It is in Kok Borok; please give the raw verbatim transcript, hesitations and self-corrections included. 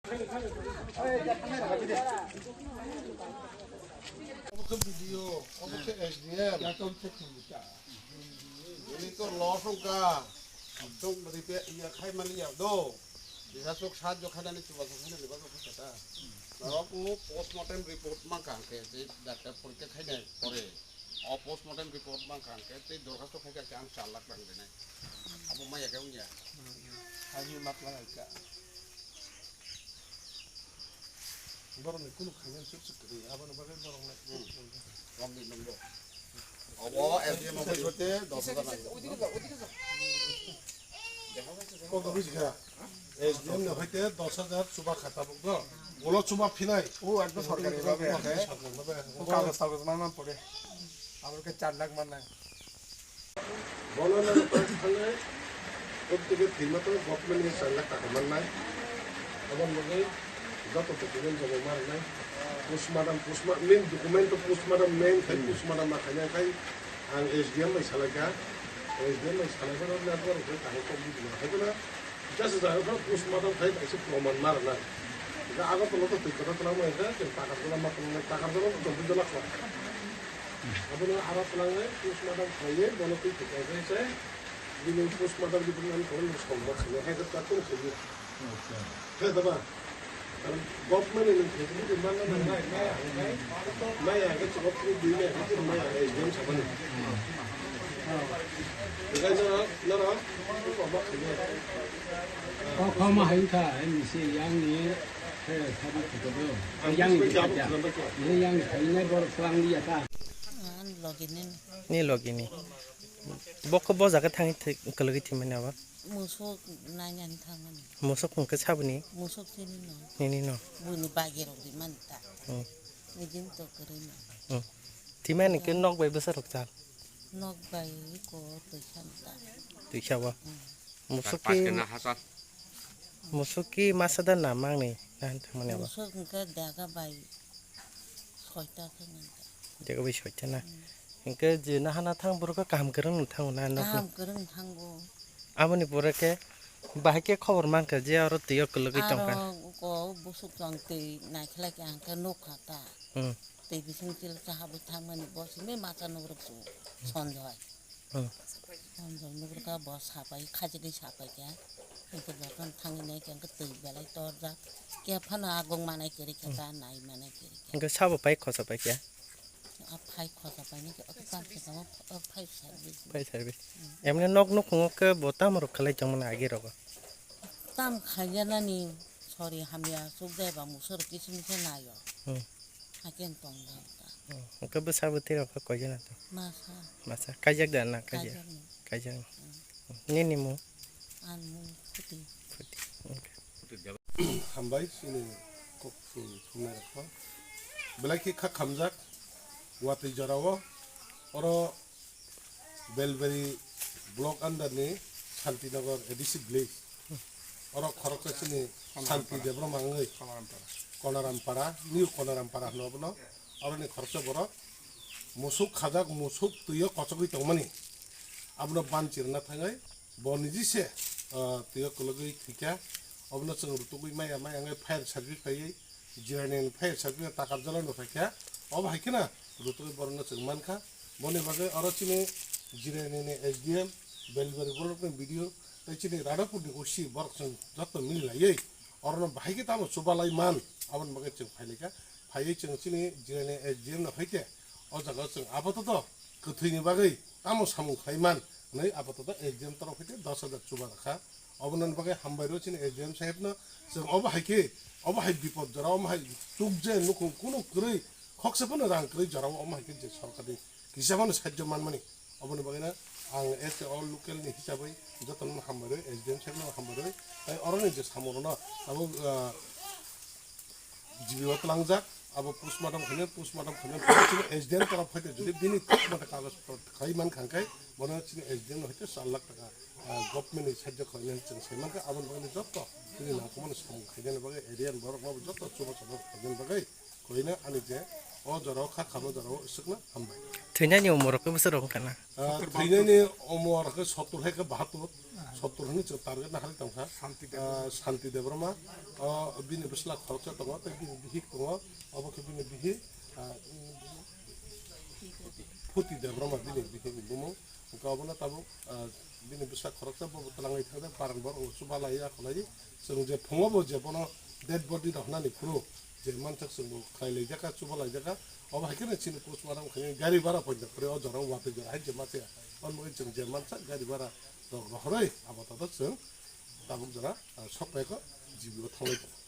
Obo khe B D O, obo khe S D M. Ini to loss wngkha. Ekdom repair ya khai mani ya do. Bisa sok sahajyo khainani chubachu khainani bagwi khe ta. Norok o postmortem report mankha hwnkhe je doctor porikha khainai pore. O postmortem report mankha hwnkhe tei dorkhasto khaikha khe ang char lakh rang rinai. Abo maya khe wngya. Ani makla kha. Borokni kunu khainani chukchuk kwrwi, aboni bagwi borokno. Hmm. Romni nungbo. Obo S D M office hoite dos hajar nangkha. Kok buji kha? S D M ni hoite dos hajar chuba kha tabuk do. Ulo chuba phinai. O ekdom sorkari bhabe. Sorkari bhabe. O kagoj tagoj manna pore. Aboni khe char lakh mannai. Bono nang tang thangwi, protyeke thwima to government ni char lakh taka mannai. Aboni bagwi joto document joma ma rwnai. Postmortem, postmortem, main document to postmortem main khai, hmm, postmortem ma khaina khai ang S D M bai salaikha. S D M bai salaiphano network khai kaham kok bujina khai phano. Just jaga phano postmortem khai kaisa proman ma rwnai. Hingkhe Agartala to twi kwtal kwlangma hingkhe chwng Takarjala ma kwlangnai, Takarjala to Chondrigala khlai. Abono aro kwlangnai postmortem khlaiwi bono twi kwtal khai se bini postmortem report nani kwrwngno songma khainai hai khe takhuk khainai. Acha. Khe da ba? Karon government ni nung khaikhe bwtwi manna nangnai, maya hwnkhe, maya hwnkhe chwla phuru bui maya hwnkhe chwla maya hwnkhe S D M sabani. Hwnkhe norok, norok, norok ma khainai. Kok kok ma hai kha, hai ni se yang ni, he, sabu khuto do. Yang ni khaja. Ye yang ni khainai borok swlang liya ta. An logi ni. Ni logi ni. Bokho bo jaga thangwi thwi-, kwlwgwi thwimani abo? Musuk nainani thangmani. Musuk hwnkhe saboni? Musuk chini no. Nini no? Buini bagirok rimani ta. Hmm. Nijin to kwrwi no. Hmm. Thwimani khe nok bai bwsarok chal? Nok bai ko twisa no ta. Twisa o? Hmm. Musuk ki, musuk ki masa da na mangni na thangmani abo? Musuk hwnkhe dega bai soita khe nang ta. Dega bai soita na? Hmm. Hingke je nahana thang borok kaham kwrwng no thango na nokno? Kaham kwrwng thango. Aboni pore khe bahai khe khobor mankha je aro twi o kwlwgwi tongkha. Aro ko busuk chwng twi naikhlai khe ang khe nukha ta. Hmm. Twi bising chil cha habwi thangmani bo simi masa nugruk su Sonjoy. Hmm. Sonjoy nugruk kha bo sapai khajigwi sapai khe. Hingke jotono thangwi nai khe hingke twi belai torjak. Khe phano agong manai kwrwi khe ta nai manai kwrwi khe. Hingke sabo pai khosa pai khe? A phai khosa painai khe, o tam se tamo, o phai service. Phai service. Mm. Emne nok nukhungo khe bo tamo rok khalai tongmani agi rogo? Tam khaiya nani sori hamya suk jai ba musoro kisu misa nayo. Hmm. Haken tong da ta. Hmm. Hwnkhe bwsa bwtwi rok khe koi jana to? Masa. Masa. Kaijak da na kaijak? Kaijak ni. Kaijak ni. Hmm. Nini mung? Ang mung Khuti. Khuti. Okay. Hambai chini kok thumnai rok. Belai khe kha khamjak watwi jorao. Oro Belbari block under ni Santinagar A D C village. Oro khoroksa chini Santi Debbarma wngwi Konorampara, New Konorampara hwno obono. Oroni khoroksa borok musuk khajak, musuk twiyo kochogwi tongmani. Abono ban chirna thangwi bo niji se, ah, twiyo kwlwgwi thwikha. Obono chwng rutugwi maya maya wngwi fire service phaiwi Jirani ni phai sa khe Takarjala no phai kha, obo hai kheno rutugwi borok no chwng man kha. Boni bagwi oro chini Jirani ni S D M, Belbari borok ni B D O, tei chini Radhapur ni O C borok chwng joto mili laiwi oro no bahai khe tamo chubalai man, aboni bagwi chwng phai lai kha. Phaiwi chwng chini Jirani S D M no hai khe o jaga o chwng apato to kwthwi ni bagwi tamo samung khlai man hwnwi apato to S D M torof hai khe dos hajar chuba rwkha. Obo nani bagwi hambai rw chini S D M saheb no, chwng obo hai khe, obo hai bipod jora, omo hai chukje nukhung kunu kwrwi, khoksa phano rang kwrwi jora o, omo hai khe je sorkar ni kisa phano sahajjo manmani. Oboni bagwi no ang as a all local ni hisabwi joto no hambai rw, S D M saheb no hambai rw, tai oro ni je samung rw no abo, ah, G B o twlangjak, abo postmortem khainai, postmortem khainai pore chini S D M torof hai khe jodi bini thik mate kagoj potor khai man kha khe, bono chini S D M no hai khe char lakh taka, ah, government ni sahajjo khlainai chwng sai man kha, aboni bagwi joto chini nangkukmani samung khainani bagwi area ni borok no joto chubachu no khainani bagwi Koina ani je o jora o kha khamo jora o swkna hambai. Thwinani umor rok bwswk rok wngkha na? Ah, thwinani umor khe sottor hai khe bahattor, sottor hwnwi chwng target nahari tongkha. Shanti Debbarma. Ah, Shanti Debbarma, ah, bini bwsla khoroksa tongo, tei bini bihik tongo, obo khe bini bihik, ah, Phuti Debbarma bini bihik ni bumung. Hwnkhe obono tabuk, ah, bini bwsa khoroksa bo twlangwi thangde, parang borok no chubalai ya kholai. Chwng je phungo bo je bono dead body rok hwnani phuru je mansak chwng bo khlai lai jaka, chuba lai jaka. Obo hai kheno chini postmortem khainai gari bara poito khore o jora o watwi jora hai je masa ya. Omo chwng je mansak gari bara rok rohoroi abo tato chwng tabuk jora, ah, sok paikho G B o thanglai tongo.